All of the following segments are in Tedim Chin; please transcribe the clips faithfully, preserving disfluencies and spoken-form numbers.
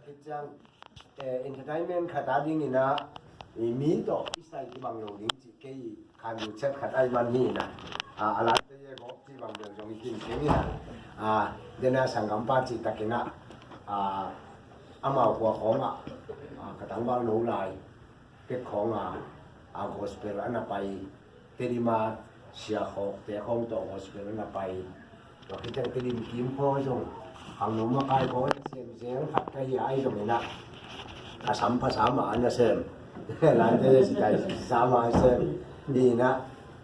Khit ciang, eh, entertainment khat a dingin ah, i mi tawh i style kibang lo ding cih kei khandu chet khat ai man hi in ah, ah, a late ye gawp cih bang bel zong i kin keng in ah, ah, dena sanggampa cih takin ah, ah, amau khua khawng ah, ah, ka tangval no lai pek khawng ah, ah, gospel a na pai, Tedim a sia khawkte khawng tawh gospel a na pai. Tua khit ciang Tedim kim khawng zong khangno makai khawng a sem zel khat ka hi a, ai zong in ah, a sam pha sam a na sem. Lante si tai sam a sem. Hi in ah,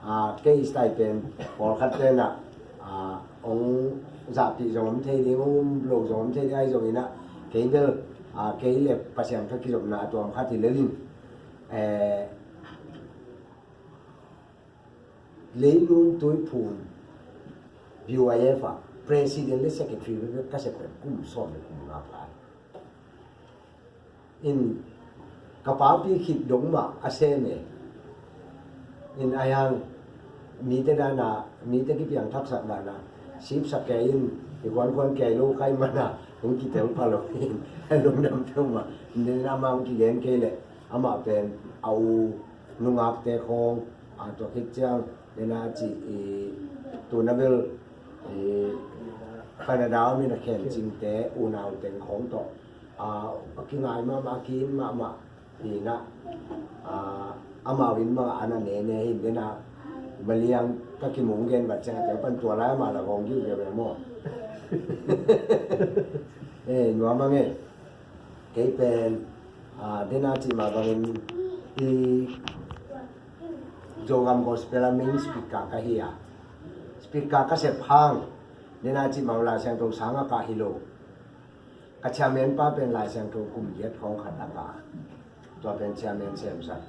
ah, kei style pen pawlkhat ten ah, ah, hong zahpih zong om thei ding, hong um lo zong om thei ding, ai zong in ah kei bel, ah, kei le Pasian ka kizopna a tuam khat hi lel in, eh, Leilung Tuiphum B Y F a president le secretary ka sep pen kum sawm le kum nga lai. In ka papi khit dong mah a sem e. In a hiang mite dana, mite kipiang thaksak dana sipsak kei in, i kuankuan kei lo kai mana hong kitel pha lo in, a lungdam peuhmah. Nin amah hong kigen kei leh amah pen a u nungakte khawng, a, tua khit ciang nena ci, i, tuna bel, i, Canada om in a khen cingte unau teng khawng tawh, a, a kingai mahmah, a ki-in mahmah hi in ah, a, amau in mah a na nene hi in, nena maliang ka kimung gen vat ciang a teng pan tua lai amah la gawng giuh ve ve maw? Eh, nuam a ngei. Kei pen, ah, dena cih mah bangin i Zogam Gospel a main speaker ka hi a. Speaker ka sep hang, dena cih mah Lai Siangtho sang a kah hi lo. Ka chairman pa pen Lai Siangtho kum giat khawng khat a kah. Tua pen chairman semsak.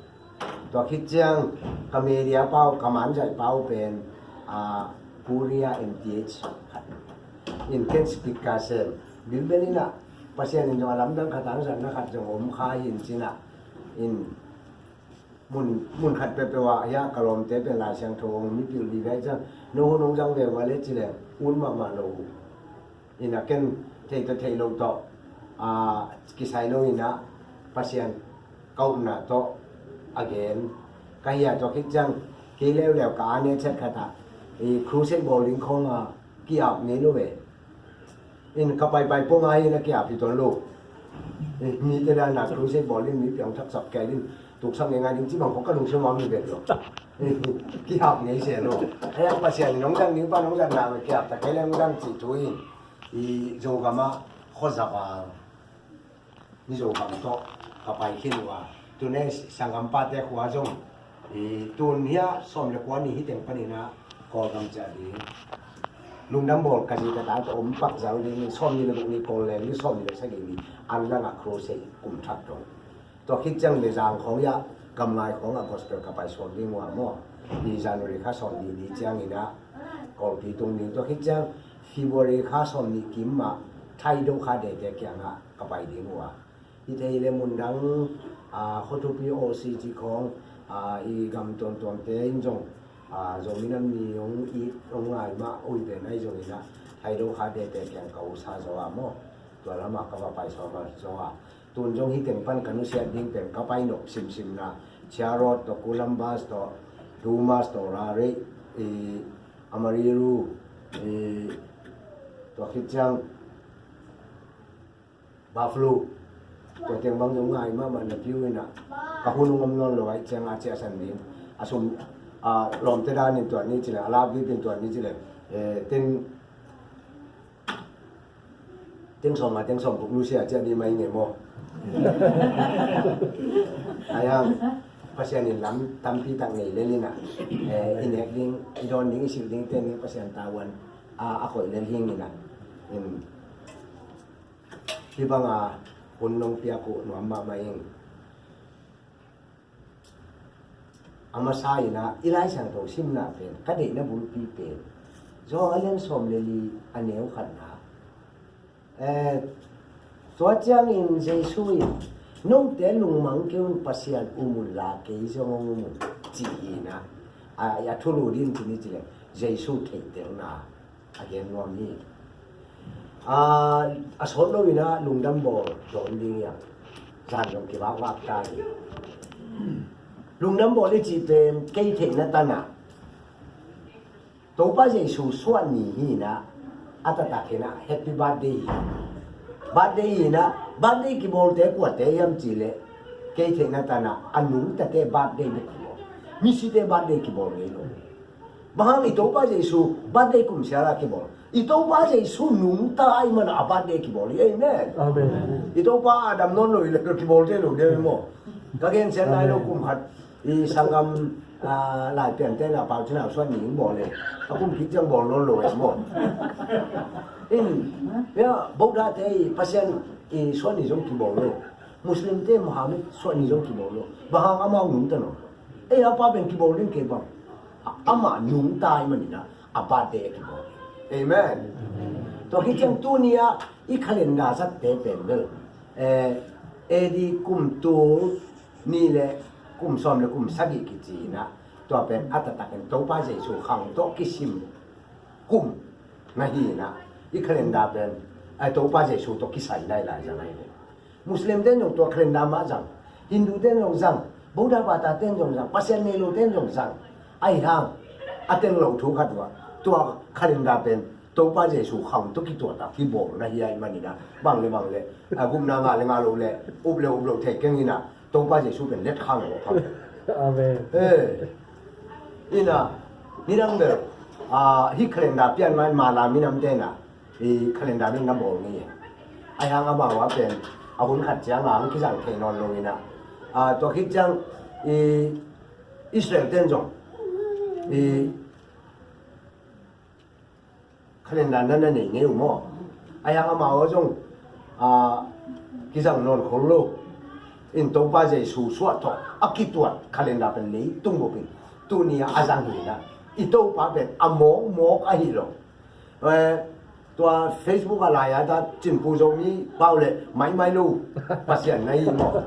Tua khit ciang ka media pau, ka manzaih pau pen, ah, Korea M T H khat. In ken speaker sem. Bilbel in ah, Pasian in zong a lamdang khat, hangsanna khat zong om kha hi in cin ah. In mun, mun khat peuhpeuh ah, hia ka lawmte pen Lai Siangtho hong mipil vive ciang, no hun hong zang ve ua le ci leng, un mahmah lo uh. In a ken thei tawh thei lo tawh, a, kisai lo in ah, Pasian ka upna tawh a gen. Ka hia tawh khit ciang, kei leuleu ka a ne chet khat ah, i crusade bawl ding khawng a ki-ap ngei lo ve. In ka paipai pong a in a ki-ap hi tuan lo. I mite dan a crusade bawl ding, mi piang thaksak kei ding, tuksak ngei ngai ding ci bang khawng ka lungsim a om hi ve lo. Ki-ap ngei se lo. Ai a Pasian in hong zang ding pan hong zang na ve, ki-ap ta kei le hong zang cih thu in. I Zogam ah khuazaval Mizo gam tawh ka pai khin uh a, tun ei sanggampate khua zong i tun hia sawm le kua ni hi teng panin ah Kawlgam ciah ding. Lungdam bawl ka zi ka ta tawh om pak zal ding, sawm ni le guk ni Kawlleng ni, sawm ni le sagih ni an langah crusade kum thak dong. Tua khit ciang le zang khawng iah gamngai khawngah gospel ka pai suak ding uh a maw. I January kha sawm ni ni ciangin ah Kawlpi tung ding. Tua khit ciang February kha sawm ni kim mah Thaido kha dete kiangah ka pai ding uh a. Hite hi le mundang, a, khuathupi O C G khawng, a, i gam tuamtuamte in zong, a, Zomi Nam Ni hong it hong ngai mah ui ven ahi zongin ah Thaido kha dete kiang ka usa zaw a maw. Tua lamah ka va pai suak zaw a. Tun zong hi teng pan ka nusiat ding pen ka pai nop simsim na Chia Road tawh, Columbus tawh, Dumas tawh, Raleigh, i, Amarillo, i, tua khit ciang Buffalo, tua teng bang zong ngai mahmah napi uh in ah, ka hun hong om nawn lo ahih ciang a ciahsan ding. A sum, a, lawmte dan in tuan ni ci leng, a love gift in tuan ni ci leng, eh, teng, teng sawm nga, teng sawm guk nusia ciah ding mah i ngei maw. Ai hang, Pasian in lam tampi tak nei lel in ah, eh, i nek ding, i dawn ding, i silh ding, ten ding Pasian tavuan a, a koih lel hing in ah. In, hih banga hun nong piak uh nuam mahmah ing. A masa in ah, i Lai Siangtho simna pen, ka deihna bulpi pen, Johan a lian sawm le li a neu khatna. Eh, tua ciangin Jesu in, "Note lungmang kei un, Pasian um un la, kei zong hong um un," ci hi in ah. A, a thulu din ci ni ci leng, Jesu theihtelna a gen nuam hi. A, a sawt lo in ah lungdam bawl zawn ding hi a. Zan zong kivakvak ta hi. Lungdam bawl i cih pen kei theihna tan ah Topa Jesu suah ni hi in ah, a taktak in ah happy birthday hi. Birthday hi in ah, birthday kibawlte kuate hiam cih leh kei theihna tan ah a nungtate birthday bek kibawl. Misite birthday kibawl ngei lo. Bang hang i Topa Jesu birthday kum sial a kibawl? I Topa Jesu nungta ahih man a birthday kibawl hi. Amen. Amen. I Topa a dam nawn lo hi leh kibawl thei lo ding hi maw? Ka gen sial nai lo, kum khat i sanggam, ah, Laipiante in ah Pau Cin Hau suah ni in bawl hi. A kum khit ciang bawl nawn lo hi maw? In, ya, Buddha te i Pasian i suah ni zong kibawl lo. Muslim te Muhammad suah ni zong kibawl lo. Bang hang? Amau nungta nawn lo. Ei, a pa pen kibawl ding kei bang. A, amah nungta ahih man in ah a birthday a kibawl. Amen. Tua khit ciang tuni-ah i calendar zatte pen bel, eh, A D kum tul nih le kum sawm le kum sagih kici in ah, tua pen a taktak in Topa Jesu khang tawh kisim kum na hi in ah, i calendar pen, eh, Topa Jesu tawh kisai lailai zang ahi ve. Muslim ten zong tua calendar mah zang, Hindu ten zong zang, Buddha bata ten zong zang, Pasian nei lo ten zong zang. Ahi hang a teng lo thu khat uh ah, tua calendar pen Topa Jesu khang tawh kituat a kibawl na hi ahih man in ah, bang le bang le, a, gupna ngah le ngah lo le, up le up lo thei keng in ah, Topa Jesu pen let khang lo khang. Amen. Eh. In ah, nidang bel, ah, hih calendar pian ma in Mala minamte in ah, i calendar in na bawl ngei hi. Ahi hang amau a pen a hun khat ciang a hong kizang thei nawn lo in ah. Ah, tua khit ciang i Israel ten zong i calendar na na nei ngei uh maw? Ahi hang amau zong, ah, kizang nawn khol lo. In Topa Jesu suah tawh a kituat calendar pen leitung bup in tuni-ah a zang hi in ah, i Topa pen a mawkmawk ahi lo. Eh, tua Facebook ah lai-at a Cinpu Zomi pau le maimai lo Pasian na hi maw?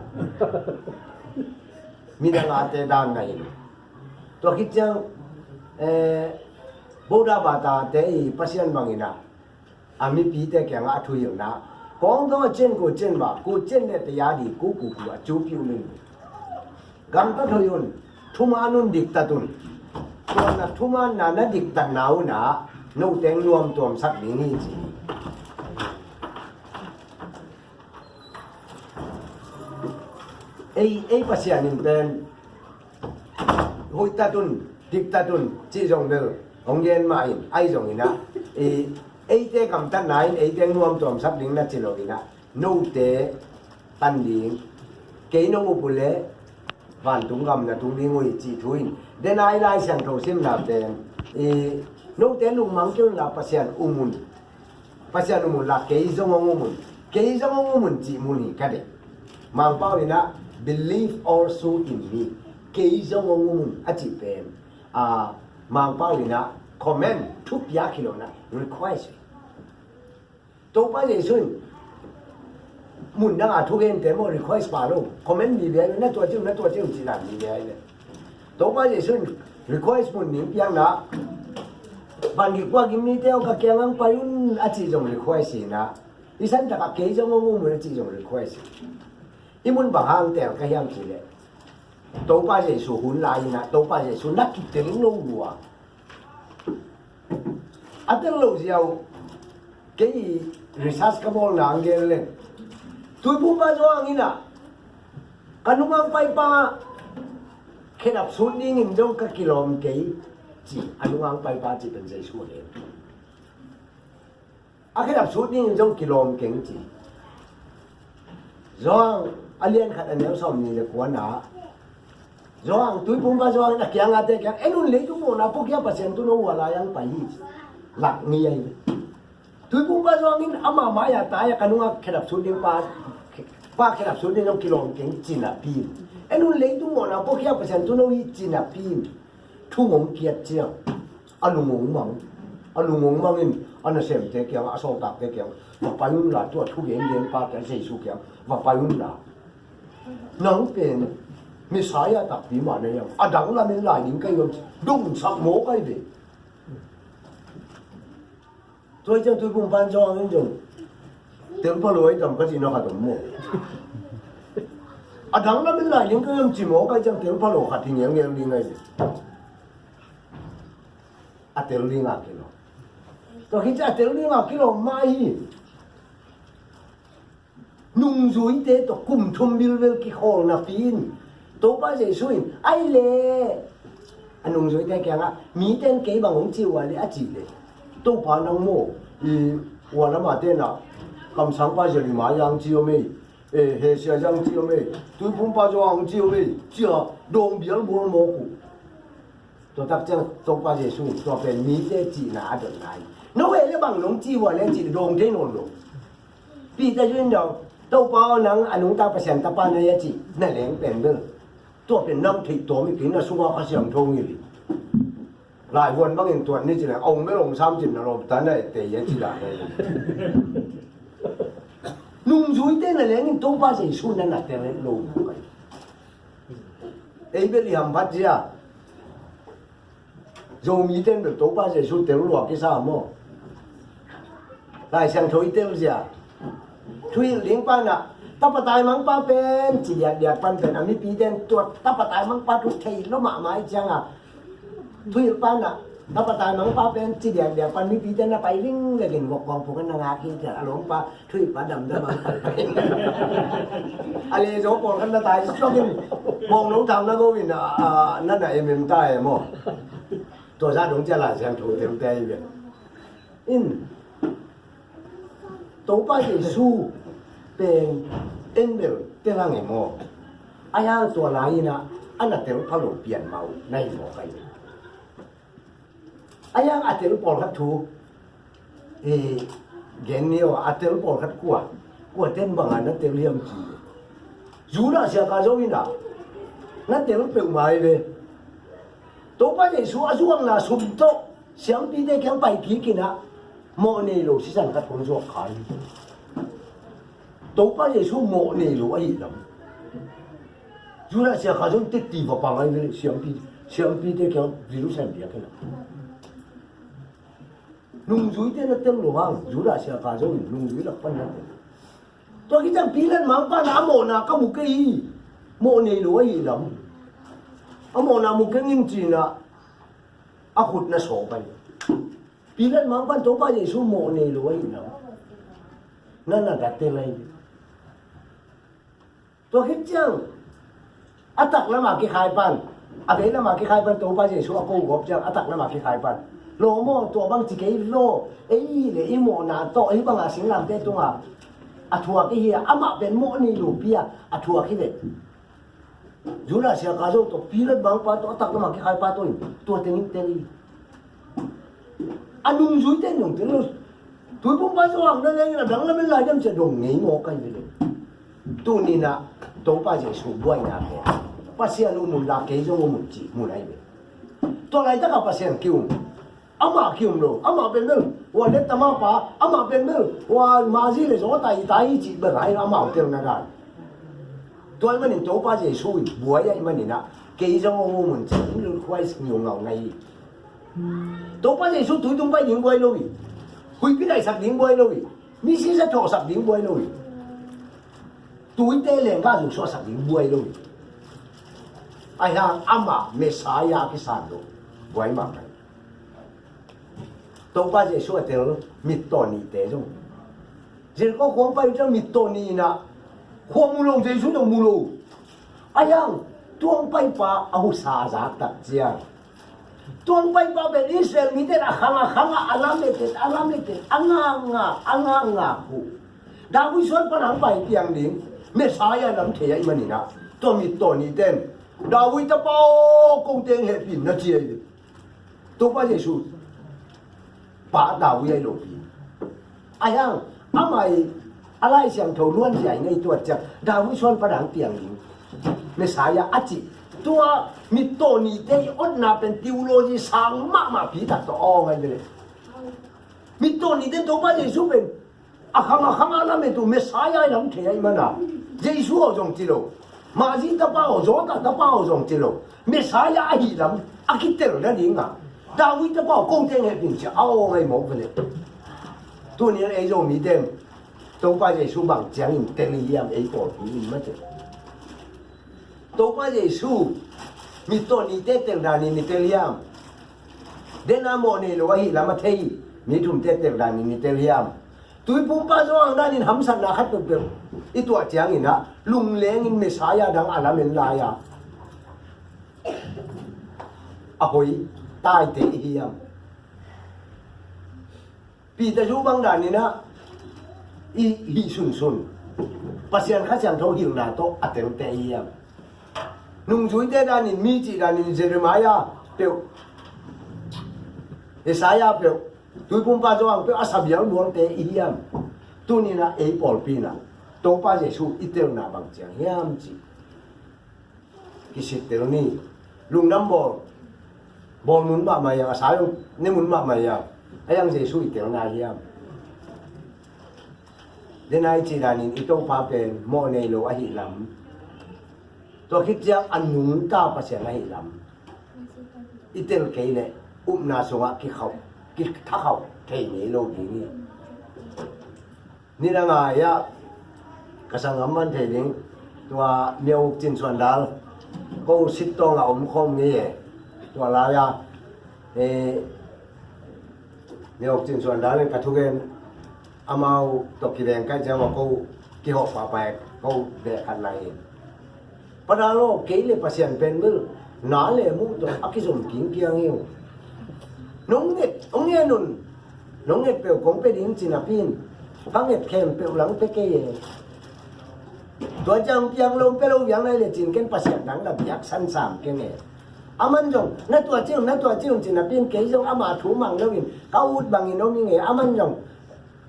Midang ate dan na hi lo. Tua khit ciang, eh, Buddha bata te i Pasian bang in ah, a mipite kiangah a thuhilhna, kawng dong a cin ku cin ba, ku cin ne te ya di ku ku ku a cu piu min. Gamtat hoih un, thuman un, diktat un. Tua na thumanna na diktatna un ah note nuam tuamsak ding hi ci. Ei, ei Pasian in pen hoihtat un, diktat un cih zong bel hong gen mah in, ahi zongin ah, ei, eite gamtatna in eite nuam tuamsak ding na ci lo in ah, note tan ding, kei nong up uh leh vantung gam na tung ding uh hi cih thu in. Denai Lai Siangtho simna pen, i, note lungmang kei un la, Pasian um un. Pasian um un la, kei zong hong um un. Kei zong hong um un cih mun hi ka deih. Mangpau in ah, "Believe also in me." Kei zong hong um un a cih pen, a, Mangpau in ah command, thupiak hi lo in ah, request. Topa Jesu in mun dang a thugente maw request pah lo, command mi bia hi lo, na tua ci un, na tua ci un cih dan mi bia hi lo. Topa Jesu in request mun ning piakna, "Van gik kua gim nite aw, ka kiangah hong pai un," a cih zong request hi in ah, i san takah, "Kei zong hong um un," a cih zong request hi. Hih mun bang hang tel ka hiam cih leh, Topa Jesu hun lai in ah Topa Jesu na kitel lo lua. A tel lo ziau, kei research ka bawlna hong gen leng, Tuiphumpa Johan in ah, "Ka nungah hong paipa khedap sut dingin zong ka kilawm kei," ci. A nungah hong paipa cih pen Jesu hi. "A khedap sut dingin zong kilawm keng," ci. Johan a lian khat a neu sawmnih le kuana, Johan, Tuiphumpa Johan in a kiangahte kiang, "En un, leitung mawhna pua kia Pasian tuuno uh a lai-ah hong pai hi," ci. Lak ngei ahi. Tuiphumpa Johan in ama mai-ah tai-ah, "Ka nungah khedap sut ding pa, pa khedap sut ding zong kilawm keng," ci napi in, "En un, leitung mawhna pua kia Pasian tuuno hi," ci napi in, thu hong kiat ciang, a lung hong mang. A lung hong mang in a nasemte kiang, a sawltakte kiang, "Va pai un la, tua thu gengen pa kiang, Jesu kiang va pai un la. Nang pen Messiah takpi mah na hiam? A dang lamin lai ding ka hi hiam?" Dongsak mawk ahi ve. Tua hi ciang Tuiphumpa Johan in zong tel pha lo ahi tam ka cihna khat om maw? A dang lam in lai ding ka hiam ci maw, ka hi ciang tel pha lo khat hi ngelngel ding ahi. A tel ding a kilawm. Tua hi ciang a tel ding a kilawm mah hi. Nungzuite tawh kum thum bilbel kikhawl napi in Topa Jesu in, ai le, a nungzuite kiangah, mite in kei bang hong ci uh a leh a cih leh, Topa nang maw, i, ua lamah tenah, kamsangpa Jeremiah hong ci om ei, e, Hesia hong ci om ei, Tuiphumpa Johan hong ci om ei, ci-a dawng bial bual mawk uh. Tua tak ciang Topa Jesu in tua pen mite cihna a dotna hi. No e le bang nong ci uh a leh cih dawng thei nawn lo. Peter in dawng, Topa aw, nang a nungta Pasian Tapa na hi a cih na leng pen bel, tua pen nang theih tawm hi kei, na sungah Kha Siangtho ngil hi. Laivuan bangin tuan ni ci leng, a ong bel ong sam cin na lawmta na ette hi a ci dan hi. Nungzuite na leng in Topa Jesu na na tel het lo. Ei bel i hamphat zia. Zomite in bel Topa Jesu tel lua kisa maw? Lai Siangtho i tel zia. Thuhilh ding panah, tapa taimangpa pen ci diakdiak pan pen a mipite in tua tapa taimangpa thu thei lo mahmah i cianga, thuhilh panah, tapa taimangpa pen ci diakdiak pan mipite in na pai ringlekin vok kawngpuk in na ngak hi cian a lawmpa thuhilhpa damdam a. A le zo pawl khat na tai suakin, mawng no tham na go in, a, a, na na em em ta e maw? Tua zah dong cia Lai Siangtho temte ahi ve. In, Topa Jesu pen en bel tel ang e maw? A yang tua lai inah a na tel pha lo pian mah uh na hi maw kai? A yang a tel pawlkhat thu i gen ni aw, a tel pawlkhat kua, kua ten bangah na tel hiam ci. Judah Iskariot inah na tel peuhmah hi ve. Topa Jesu a zuakna sum tawh siampite kiang pai kik inah mawh nei lo sisan khat hong zuak kha hi. Topa Jesu mawh nei lo ahih lam Judah Iskariot zong teti va pang ahi ve le, siampi, siampite kiang Jerusalem biakinn ah. Nungzuite na tel lo hang, Judah Iskariot zong nungzui lak pan na tel. Tua khit ciang Pilat mangpa na a mawhna ka mu kei hi, mawh nei lo ahih lam. A mawhna mu keng in ci inah a khut na sawp ahi. Pilat mangpa in Topa Jesu mawh nei lo ahih lam na na tel ahi. Tua khit ciang a tak lamah kikhai pan, a vei lamah kikhai pan Topa Jesu a ko gawp ciang a tak lamah kikhai pan, lawm aw, tua bang ci kei lo, ei le i mawhna tawh ei bangah singlamteh tungah a thuak i hi a, amah pen mawh nei lopi a a thuak hi ve. Judah Iskariot tawh Pilat mangpa tawh a tak lamah kikhai pa tawh in tua teng in tel hi. A nungzuite in zong tel lo. Tuiphumpa Johan na leng in a dang lam in lai dam cia dong ngei maw kai ve lo. Tuni inah Topa Jesu buaina pen Pasian um un la kei zong um un cih mun ahi ve. Tua laitakah Pasian ki-um, amah ki-um lo, amah pen bel ua letta mangpa, amah pen bel ua mazi le zaw tai tai cih bel ahi, amau telna dan. Tua ahih manin Topa Jesu in buai ahih maninah kei zong um un cih in lul khuai sing ngau ngai hi. Topa Jesu tui tung pai ding buai lo hi. Huihpi daihsak ding buai lo hi. Misi sa thawhsak ding buai lo hi. Tuite lenggah zuk suahsak ding buai lo hi. Ahi hang amah Messiah a kisan lo buai mahmah hi. Topa Jesu a tel mittaw nihte zong Jeriko khua hong pai uh ciang mittaw nih inah khua mu lo, Jesu zong mu lo. Ahi hang tua hong paipa a husa a zak tak ciang, tua hong paipa pen Israel mite in a khang a khang a, a lam et et, a lam et et, a ngak ngak, a ngak ngak uh. David suan pan hong pai piang ding Messiah lam thei ahih maninah tua mittaw nihte in, David tapa aw, ko teng hehpih in, na ci ahi. Topa Jesu pa David ahi lopi. Ahi hang amah i a Lai Siangtho luanzia i ngaihtuat ciang David suan pan hong piang ding Messiah a cih tua mittaw nihte i otna pen theology sang mahmah pi tak tawh aw ngai ve le. Mittaw nihte Topa Jesu pen a khang a khang a lam et uh Messiah i lam thei ahih mana, Jesu aw zong ci lo, Masi tapa aw, Josef tapa aw zong ci lo, Messiah ahih lam a kitel nadinga David tapa aw, ko teng hehpih in ci a aw ngai mawk ve le. Tuni-in ei Zomite in Topa Jesu bang ciangin tel i hiam, ei pawlpi in mate? Topa Jesu mittaw nite tel danin i tel hiam? Dena mawh nei lo ahi lam a thei mi thumte tel danin i tel hiam? Tuipumpa Johan danin hamsatna khat peuhpeuh i tuah ciangin ah lunglengin Messiah dang a lamen lai-a a hoi taite i hiam? Peter zu bang danin ah i hih sunsun Pasian Kha Siangtho hilhna tawh a telte i hiam? Nungzuite danin, mi cih danin Jeremiah peuh, Isaiah peuh, Tuipumpa Johan peuh a sabial buangte i hiam? Tuni-in ah ei pawlpi in ah Topa Jesu i telna bang ciang hiam cih kisittel ni. Lungdam bawl, bawl mun mahmah hiam, a sai ne mun mahmah hiam? A hiang Jesu i telna hiam? Dena i cih danin i Topa pen mawh nei lo ahi lam, tua khit ciang a nungta Pasian ahi lam i tel kei leh upna sungah kikhauh, kithakhauh thei ngei lo ding hi. Nidang a-ah ka sanggam man thei ding, tua Mia Uk Cin Suan Dal, ko Sittawng a om khawm ngei e. Tua lai-a, eh, Mia Uk Cin Suan Dal in ka thugen, amau tawh kiveng ka hih ciang a ko kihawh pahpah e, ko beh khat lai in. Pa Dal aw, kei le Pasian pen bel na le muh tawh a kizom kingkiang hi ung. Nong nget, hong ngen un. Nong nget peuh kong pia ding ci napi in, ka nget khempeuh lang pia kei e. Tua ciang piang lo, pia lo vial nai le cin ken Pasian dang na biaksan sam keng e. Aman zong na tua ci un, na tua ci un ci napi in, kei zong ama thu mang lo in ka ut bangin om ing e. Aman zong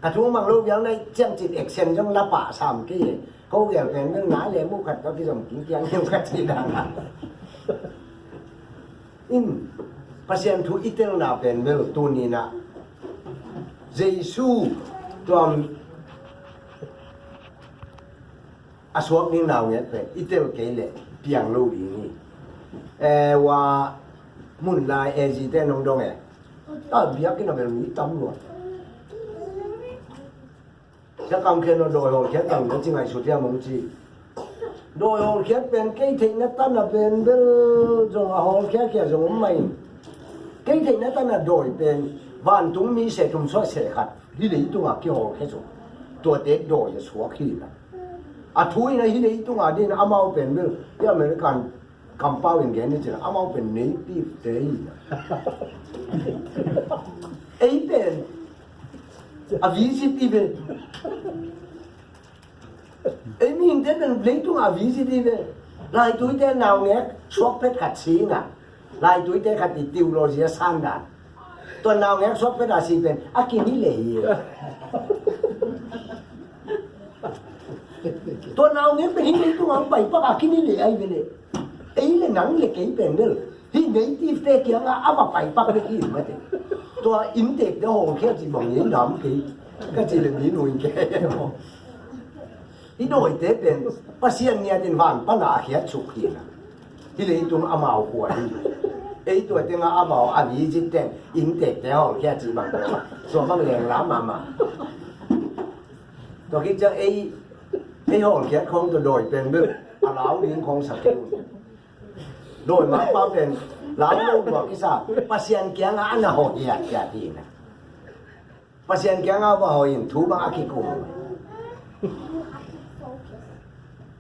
ka thu mang lo vial nai ciang cin action zong na pah sam kei e. Ko gel pen bel na le muh khat tawh kizom kingkiang hi ung ka ci dang a. In, Pasian thu i telna pen bel tuni-in ah Jesu tuam a suak ding naungek pen i tel kei leh piang lo ding hi. Eh, wa mun lai A G te nong dong e. A biakinn ah bel mi tam lua. Sia Kam Khen aw, dawi hawlkhiat bang na ci ngaihsut hiam hong ci. Dawi hawlkhiat pen kei theihna tan a pen bel zong a hawlkhia khia zong om mah in. Kei theihna tan a dawi pen vantungmi seh thum suah seh khat hih leitungah kihawlkhia zong, tuate dawi a suak hi na. A thu in a hih leitungah ding amau pen bel hih American kampau in gen ni cin amau pen native te hi na. Ei pen a visit i ve. Ei mihingte pen leitung a visit i ve. Laituite naungek suak phet khat sing a, laituite khat i theology a san dan. Tua naungek suak phet a si pen a kini le hi. Tua naungek pen hih leitung a pai pak a kini le ai ve le. Ei le nang le kei pen bel hih native te kiangah a va pai pak le hi mate. Tua inntekte hawlkhia ci bang hi nam kei ka ci le mi nuin kei. Hih dawite pen Pasian ngiatin van pana a khiat suk hi na. Hih leitung amau khua hi. Ei tua tengah amau a visit ten inntekte hawlkhia ci bang tua bang leng lam mahmah. Tua khit ciang ei, ei hawlkhiat khawng tua dawi pen bel a lau ding khawng sa kei un. Dawimangpa pen lau lo tua kisa, Pasian kiangah a na hawh hiathiat hi na. Pasian kiangah va hawh in thu bang a kikum.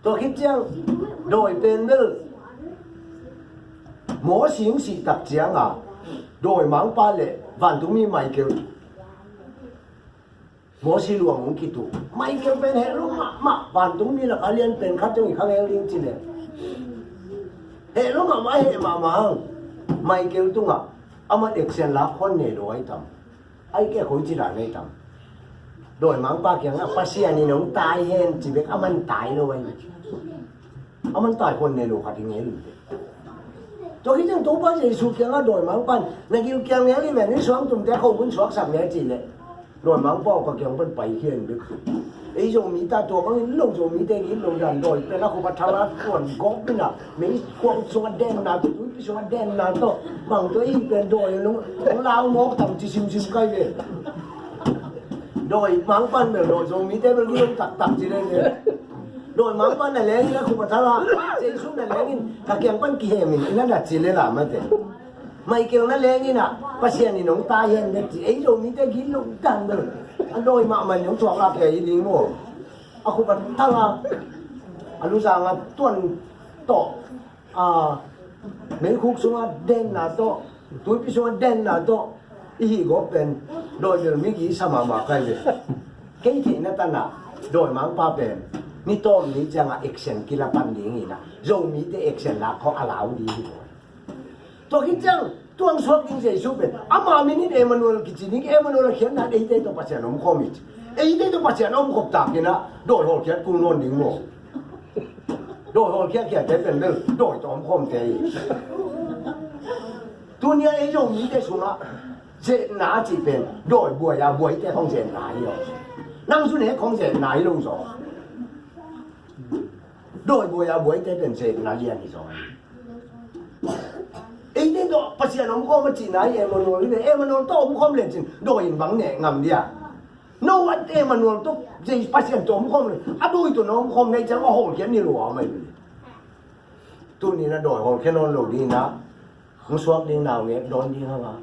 Tua khit ciang dawi pen bel Mosi hong sih tak ciangah dawimangpa le vantungmi Michael, Mosi luang hong kituh. Michael pen heh lo mahmah, vantungmi lakah lian pen khat zong i khang hel ding ci le. Heh lo mahmah, heh mahmah hang. Michael tungah aman action lak khon nei lo ai tam. Ai ke khoi ci dan ai tam. Dawimangpa kiangah Pasian in hong tai hen ci bek aman tai lo ai. Aman tai khon nei lo khat hi ngel. Tua khit ciang Topa Jesu kiangah dawimangpan na gil kiang ngel hi ven, hih suangtumte khong hun suaksak ngel ci le. Dawimangpa aw ka kiang pan pai hian bek. Ei Zomite tua bangin lo, Zomite in lo dan dawi pen a khup a thalat kuan gawp ina. Mei kuang sungah denna tawh, tuipi sungah denna tawh. Bang tawh ei pen dawi lo, lo lau mawk tam ci simsim kai ve. Dawimangpa'n bel, dawi Zomite bel gilo taktak ci lel e. Dawimangpa'n na leng in a khup a thal a, Jesu'n na leng in ka kiang pan kihem in, in a na ci lel a mate. Michael na leng in a, Pasian in hong tai hen bek ci, ei Zomite gilo dan bel. A dawi mahmah in hong thuak lak hi ding maw. A khup a thal a, a luzang a tuan tawh, a, meikhuk sungah denna tawh, tuipi sungah denna tawh i hih gawp pen dawi bel migi sa mahmah ka hi ve. Kei theihna tan ah dawimangpa pen ni tawm ni ciangah action kila pan ding hi in a, Zomite action lak khawng a lau ding hi. Tua khit ciang tuang suak ding Jesu pen ama min in Emmanuel kici ding, Emmanuel a khiatna eite tawh Pasian omkhawm hi ci. Eite tawh Pasian omkhawm tak in a dawi hawlkhiat kul nawn ding maw. Dawi hawlkhiat khiatte pen bel dawi tawh omkhawmte hi. Tuni a ei Zomite sungah zetna cih pen dawi buai a buaite khawng zetna hi aw. Nang zu nek khawng zetna hi lo zaw. Dawi buai a buaite pen zetna lian hi zaw. Eite tawh Pasian omkhawm a cihna hi Emmanuel hi ve. Emmanuel tawh omkhawm lecin dawi in bang neh ngam dia. No, a Emmanuel tawh, Pasian tawh omkhawm le, a dawi tawh na omkhawm na hih ciang a hawlkhiat ni lo a mai. Tuni in a dawi hawlkhia nawn lo ding in a, hong suak ding naungek dawn ding hang a,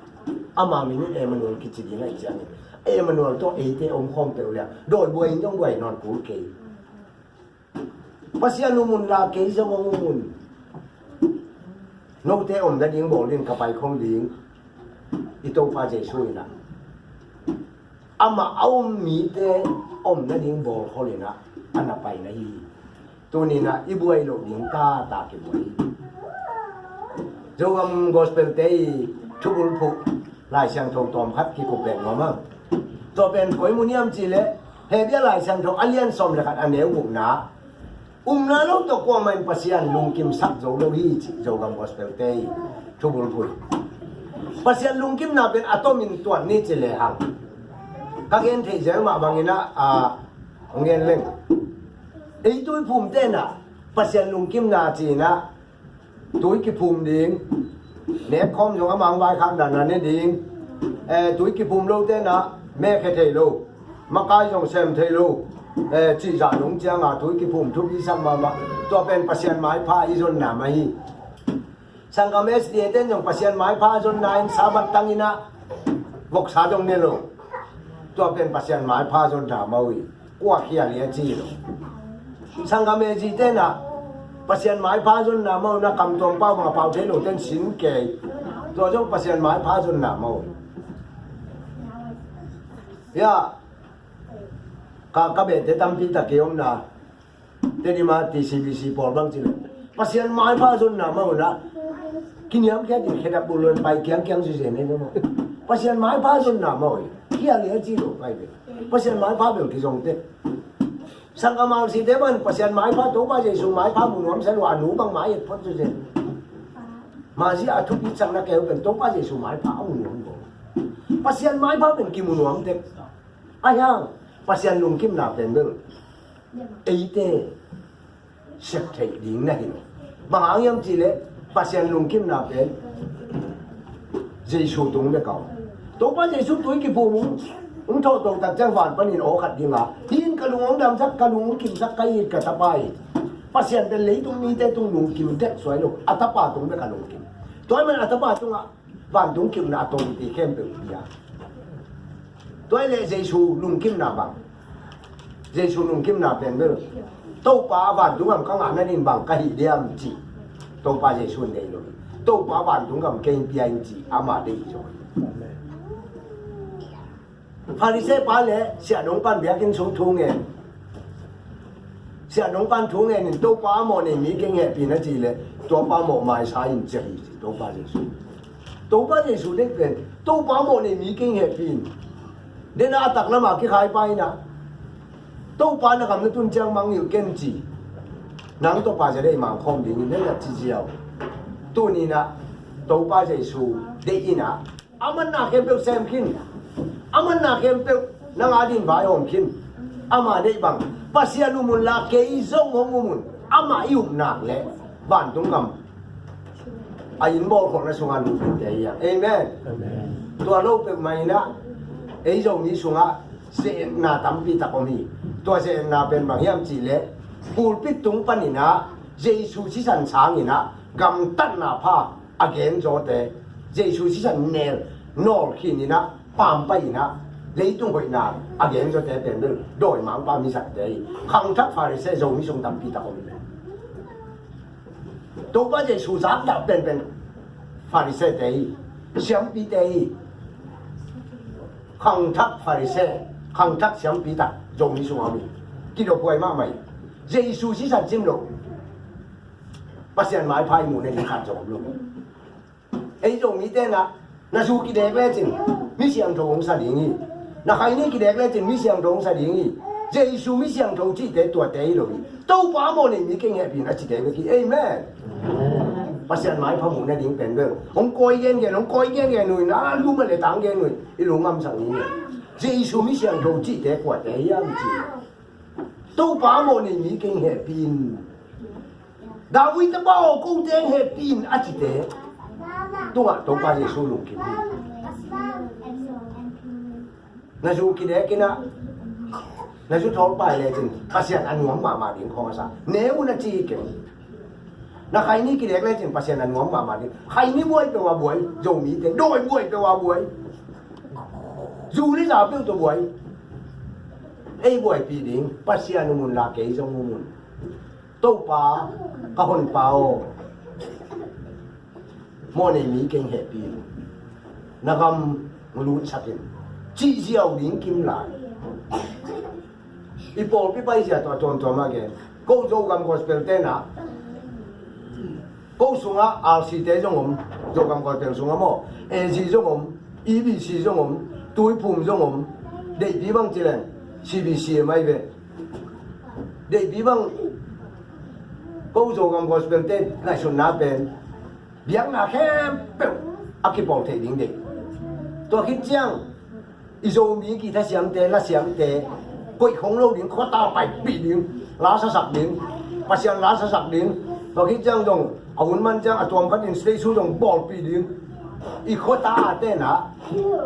ama min in Emmanuel kici ding ahih ciangin Emmanuel tawh eite omkhawm peuh le a dawi buai in zong buai nawn kul kei. Pasian um un la, kei zong hong um un. Note om nading bawl in ka pai khol ding. I Topa Jesu in a, amah a um mite om nading bawl khol in a, a na pai na hi. Tuni in a i buai loh ding taktak i buai hi. Zogam Gospel-te i thubulphuh Lai Siangtho tawm khat kikup bek nuam a. Tua pen koi mun hiam cih leh Hebru Lai Siangtho a lian sawm le khat a neu gukna, umna lo tawh kuamah in Pasian lungkimsak zo lo hi cih Zogam Gospel-te i thubulphuh hi. Pasian lungkimna pen a tomin tuat ni ci lehang, ka gen theih zel mah bangin a, a, hong gen leng. Ei tuiphumte in a Pasian lungkimna ci in a tui kiphum ding, nekkhawm zong a mangvai khak dan a ne ding, eh, tui kiphum lote in a me khe thei lo, makai zong sem thei lo, eh, cihzah dong ciang a tui kiphum thupi sak mahmah. Tua pen Pasian maipha i zonna mah hi. Sanggam S D A ten zong Pasian maipha zonna in Sabbath tang in a voksa dong ne lo. Tua pen Pasian maipha zonna mah uh hi. Kua khial hi a ci lo. Sanggam A G ten a Pasian maipha zonna mah uh, na kamtuam pau bang a pau thei lo ten sin kei. Tua zong Pasian maipha zonna mah uh hi. Ya, ka, ka behte tampi tak kei omna Tedim a T C B C pawl bang ci leh Pasian maipha zonna mah uh na, kiniamkhiat in khedap bul lo in pai kiangkiang zuzen hi na maw. Pasian maipha zonna mah uh hi. Khial hi a ci lo pai ve. Pasian maipha bel kizong teh. Sanggam R C te bang Pasian maipha, Topa Jesu maipha mu nuam sa lua, a nu bang mai et phot zuzen. Mah zia a thupi cihna keu pen Topa Jesu maipha a mu nuam lo. Pasian maipha pen kimu nuam teh. Ahi hang Pasian lungkimna pen bel eite sep theih ding na hi lo. Bang hang hiam cih leh Pasian lungkimna pen Jesu tung bek a om. Topa Jesu tui kiphum hong, hong thawh to tak ciang van panin aw khat ding a, hih in ka lung hong damsak, ka lung hong kimsak, ka it ka tapa hi. Pasian pen leitung mite tung lungkim dek suai lo, a tapa tung bek a lungkim. Tua ahih manin a tapa tungah vantung kimna a tawmte khempeuh pia. Tua ahih leh Jesu lungkimna bang? Jesu lungkimna pen bel Topa, vantung gam ka ngah nading bang ka hih diam cih Topa Jesu in deih lo hi. Topa, vantung gam kei in pia in cih ama deih hi zaw hi. Pharisee pa le siahdong pan biakinn sung thu ngen. Siahdong pan thu ngen in, Topa, a mawhnei mi kei hehpih in a cih leh, tua pa mawh maisa in ci hi ci, Topa Jesu. Topa Jesu deih pen, Topa, a mawhnei mi kei hehpih in. Den a a taklam a kikhai pa in a, Topa, na gam na tun ciang mangngilh ken ci. Nang tawh pa zia deih mangkhawm ding in, na nat ci ziau. Tuni in a Topa Jesu deih in a, a manna khempeuh sem khin. A manna khempeuh nang a ding vaihawm khin. Ama deih bang, Pasian um un la, kei zong hong um un. Amah i up nak leh vantung gam a inn bawlkholhna sungah lut ding te hi hang. Amen. Amen. Tua lo peuhmah in a, ei Zomi sungah Ze-etna tampi tak om hi. Tua ze-etna pen bang hiam cihleh, pulpit tung panin ah Jesu sisan sangin ah gamtatna pha a genzawte, Jesu sisan nel nawlkhin in ah, pampai in ah, leitung hoihna a genzawte pen bel dawimangpa misatte hi. Khangthak Pharisee Zomi sung tampi tak om hi. Topa Jesu zakdah penpen Pharisee-te hi, siampite hi. Khangthak Pharisee, khangthak siampi tak Zomi sungah om hi. Kidophuai mahmah hi. Jesu sisan sim lo, Pasian maipha i muh nading khat zong om lo. Ei Zomite na, na zu kidek lecin mi siangtho hong sa ding hi. Na khaini kidek lecin mi siangtho hong sa ding hi. Jesu mi siangtho cihte tuate hi lo hi. Topa mawhnei mi keng hehpih in a cite bek hi. Amen. Pasian maipha muh nading pen bel hong kawi gengen, hong kawi gengen uh in, a lum a le tang gen uh in, i lungngam sak ni. Jesu mi siangtho cihte kuate hiam ci? Topa mawhnei mi keng hehpih in, David tapa aw, ko teng hehpih in a cite tungah Topa Jesu lungkim hi. Na zu kidek in ah, na zu thawl pai lecin Pasian a nuam mahmah ding khawng a sa. Ne un a ci hi kei. Na khaini kidek lecin Pasian a nuam mahmah ding. Khaini buai peuh a buai, Zomite dawi buai peuh a buai. Zu le za peuh tawh buai. Ei buaipih ding Pasian um un la, kei zong um un. Topa, ka Honpa aw, mawhnei mi keng hehpih in, na gam lutsak in, cih ziau ding kim lai. I pawlpi paizia tawh a tuamtuam a gen. Ko Zogam Gospel-te na, ko sungah R C-te zong om, Zogam Gospel sungah maw, A G zong om, E B C zong om, Tuiphum zong om, deihpi bang ci leng C B C mai ve. Deihpi bang, ko Zogam Gospel-te ngaihsutna pen biakna khempeuh a kipawl thei ding deih. Tua khit ciang i Zomi guitar siamte, la siamte koih khong lo ding, khuata paipih ding, la sasak ding, Pasian la sasak ding. Tua khit ciang zong a hun man ciang a tuam khat in stage show zong bawlpih ding. I khuata a tena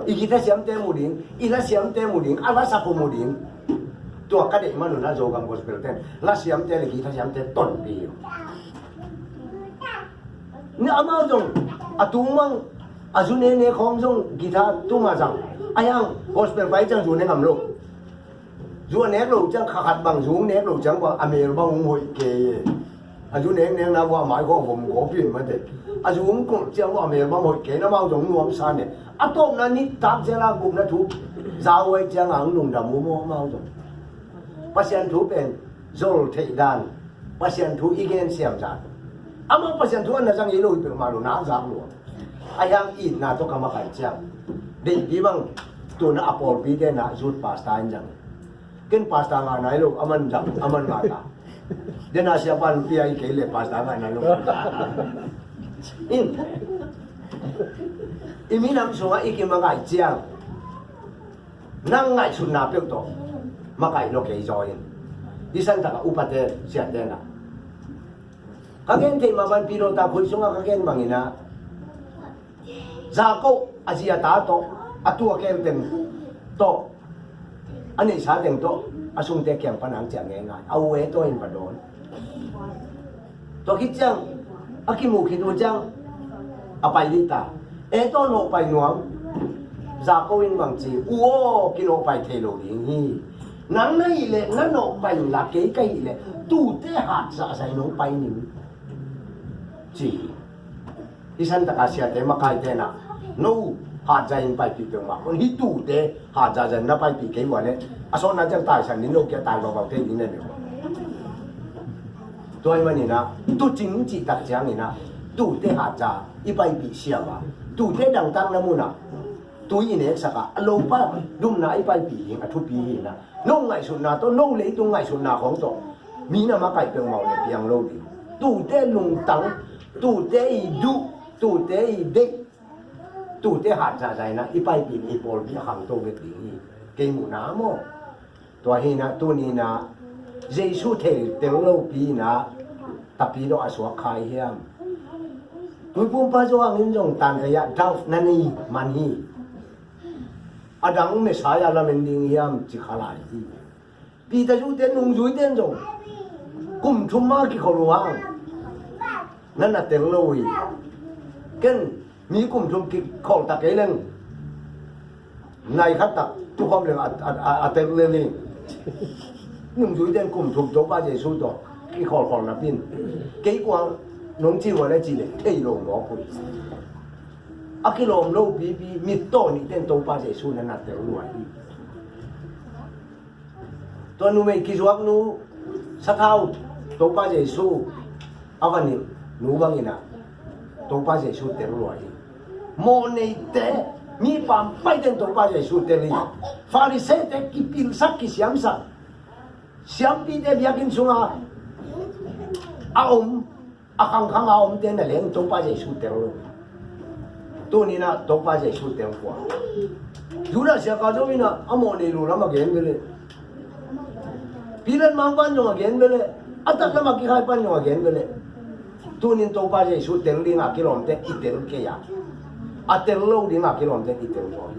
i guitar siamte mu ding, i la siamte mu ding, a la sak uh mu ding. Tua ka deih man un a Zogam Gospel ten la siamte le guitar siamte tonpih uh. Ni amau zong a tung mang a zu nene khawng zong guitar tuma zang. A hiang Gospel pai ciang zu ne ngam lo. Zu a nek lo ciang kha khat bang, zu nek lo ciang bang a mel bang hong hoih kei. A zu nek nek na bua mai khawng vom ko pin mate. A zu hong kulh ciang bua a mel bang hoih kei na, amau zong nuam sa ne. A tawpna nitak zela gupna thu za huai ciang a hong lungdam uh maw amau zong. Pasian thu pen zol theih dan, Pasian thu i gen siam zat. Amah Pasian thu a na zang i lo hi peuhmah lo, na zak lo. A hiang itna tawh ka makaih ciang, deihpi bang tuna a pawlpite na youth pastor in zang. Ken pastor ngah nai lo, aman zang, aman ngah ta. Dena siapa in pia i kei le pastor ngah nai lo. In, i minam sungah i kimakaih ciang, nang ngaihsutna peuh tawh makaih lo kei zaw in. I santak a upate siate na, ka gen theih mah bang pilota khui sungah ka gen bangin ah, Jakob a zi a ta tawh, a tu a kel teng tawh, a neihsa teng tawh a sungte kiang pan ang ciah ngeingai a, u e tawh in va dawn. Tua khit ciang a kimuh khit uh ciang a pai dih ta. Esau nawhpai nuam. Jakob in bang ci, u aw, kinawhpai thei lo ding hi. Nang na hih leh na nawhpai inla, kei ka hih leh tute hat zahzah in hong pai ning, ci hi. Hih santaka siate makaite na, no hat zah in paipih peuhmah kei un, hih tute hat zahzah in na paipih kei uh leh a sawtna ciang taisan ding, no kia tai vauvau thei ding na ne uh. Tua ahih manin ah, tuucing cih tak ciangin ah, tute hat zah i paipih siam a, tute dangtakna mun ah tui i neksak a, a lopa dumna i paipih ding a thupi hi in ah, no ngaihsutna tawh, no leitung ngaihsutna khawng tawh mi na makaih peuhmah uh leh piang lo ding. Tute lungtang, tute i duh, tute i deih, tute hat zahzah in ah i paipih in i pawlpi a khangto bek ding hi, kei muhna maw. Tua hi in ah, tuni in ah Jesu thei tel lopi in ah, tapi dawh a suak kha hiam? Tuiphumpa Zo Hang in zong tangkai ah dove na nei man hi. a dang Messiah lamen ding hiam ci kha lai hi. Peter zute nungzuite in zong kum thum a kikhol uh hang na na tel lo hi. Ken mi kum thum kikhol ta kei leng nai khat tak tukhawm leng a, a, a, a tel lel hi. Nungzuite in kum thum Topa Jesu tawh kikholkhol napi in kei kuang nong ci uh a le ci le thei lo mawk uh hi. A kilawm lo pipi mittaw nihte in Topa Jesu na na tel lua hi. Tua numei kizuaknu sathau Topa Jesu a va nilh nu bangin ah Topa Jesu tel lua hi. Mawhneite, mi pampaite in Topa Jesu tel hi. Farisaite kipilsak kisiamsak, siampite biakinn sunga a om, a khangkhang a omte na leng Topa Jesu tel lo. Tuni-in ah Topa Jesu tel kua? Judas Iskariot in ah a mawhnei lu lam a gen ve le. Pilat mang pan zong a gen ve le. A taklam a kikhai pan zong a gen ve le. Tuni-in Topa Jesu tel ding a kilawmte i tel kei a, a tel lo ding a kilawmte i tel kei.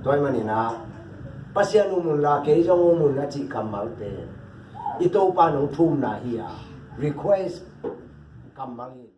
Tua ahih manin ah Pasian um un la kei zong um un a cih kammal pen i Topa nong thumna hi a, request kammal hi.